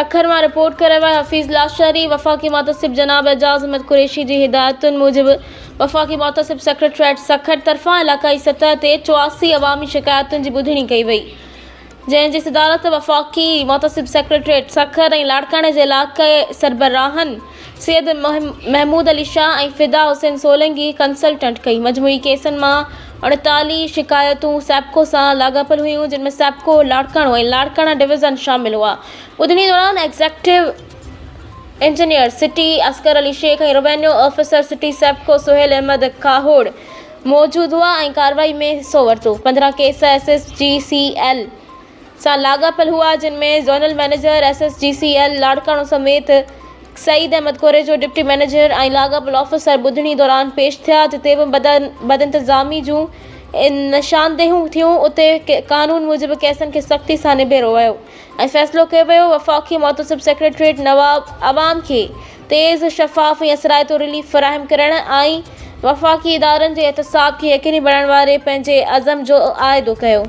سکر مان رپورٽ ڪري رهيو آهي حفيظ لاشاري وفاقي محتسب جناب اعجاز احمد قريشي جي هدايتن موجب وفاقي محتسب سيڪريٽريٽ سکر طرفان علائقائي سطح تي 84 عوامي شڪايتن جي ٻڌڻي ڪئي وئي جنهن جي صدارت وفاقي محتسب سيڪريٽريٽ سکر ۽ لاڙڪاڻي جي علائقائي سربراهن سيد محمود علي شاهه ۽ فدا حسين سولنگي ڪنسلٽنٽ ڪئي. مجموعي ڪيسن مان 48 شڪايتون سيپڪو سان لاڳاپيل هيون جن ۾ سيپڪو لاڙڪاڻو ۽ لاڙڪاڻا ڊويزن شامل هئا. ٻڌڻي دوران executive engineer city Asghar Ali Shaikh ۽ revenue officer city SEPCO Sohail Ahmed Kahor موجود هئا ۽ ڪارروائي ۾ حصو ورتو. 15 case S S G C L سان لاڳاپيل هئا جن ۾ zonal manager S S G C L Larkana سميت سعيد احمد ڪوريجو ڊپٽي مئنيجر ۽ لاڳاپيل آفيسر ٻڌڻي دوران پيش ٿيا جتي به بدانتظامي جون نشاندهيون ٿيون اتي قانون موجب ڪيسن کي سختي سان نبيرو ويو ۽ فيصلو ڪيو ويو وفاقي محتسب سيڪريٽريٽ نواب عوام کي تيز شفاف ۽ اثرائتو رليف فراهم ڪرڻ ۽ وفاقي ادارن جي احتساب کي يقيني بڻائڻ واري پنهنجي عزم جو اعادو ڪيو.